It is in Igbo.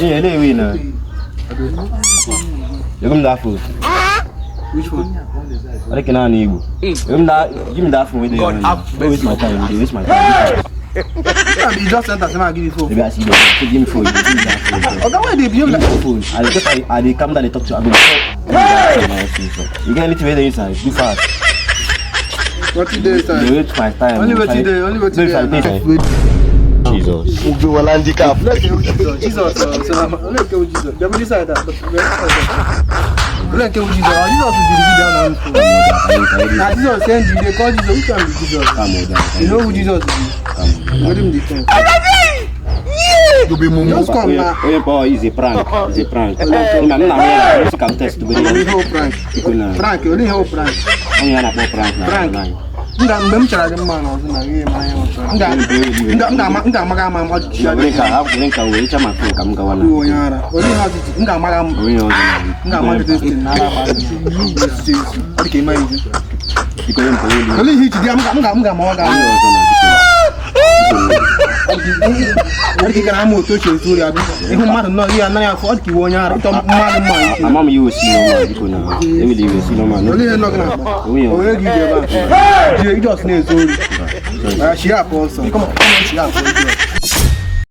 Ee, ele ewe na. Ego m that phone. Which one? Ọ dị ka naanị Igbo. Ego m that, give me that phone wey dey your hand. Don't waste my time, you dey waste my time. You just enter, say ma give you phone. Maybe I see you say give me phone, you give me that phone. Oga, why you dey behave Give me like phone. I dey just I dey calm down dey talk to you. I go talk. You get anything wey dey inside? Do fast. Wetin dey You inside? dey waste my time. Only wetin dey, only wetin No, if dey. I dey Wait. Jesus. Mo gbé wọn láńdíkà. Let's go Jesus. Jesus, so na let's go Jesus. Dem this side that. Let's go Jesus. Ah, Jesus is the leader now. Na Jesus send you. They call Jesus. Which one be Jesus? You know who Jesus is? What him dey talk? You be mumu. Just come na. Oye, Paul, is a prank. It's a prank. Nna nna m ya na ka m test go Only dey. whole prank. Biko na. Prank, only whole prank. Onye ya na-akpọ prank na Prank. online. M ga mgbe m chara gị mma n'ọzọ na ihe ma ihe ọzọ. M ga m ga m ga-amaga ama ama ọchịchị Were nka were nka were cha ma phone ka m gawa na. Iwe onye ara. Only ihe ọchịchị m ga-amaga m Onye ọzọ na. m ga-ama gị destin na ara agba gị. Ọ dị ka ịma izu. Biko nye m ka onye Olee ihe iji dị m ga-amawa gị onye ama. ọzọ na biko. Ọ dị ka ị gara ama otu o si ezu ori abụ. Ịhụ mmadụ nnọọ ihe anaghị afụ ọ dị ka iwe onye ara ịchọ mmadụ mma ike. Ama m iwe si n'ọma biko na. Eweli iwe si n'ọma. Olee ihe nọ gị n'akpa? Onye ọzọ. Onye gị ji ebe a? Jie ijọs na-ezu ori. Shie apụ ọsọ. Come on, come on, shie apụ ọsọ.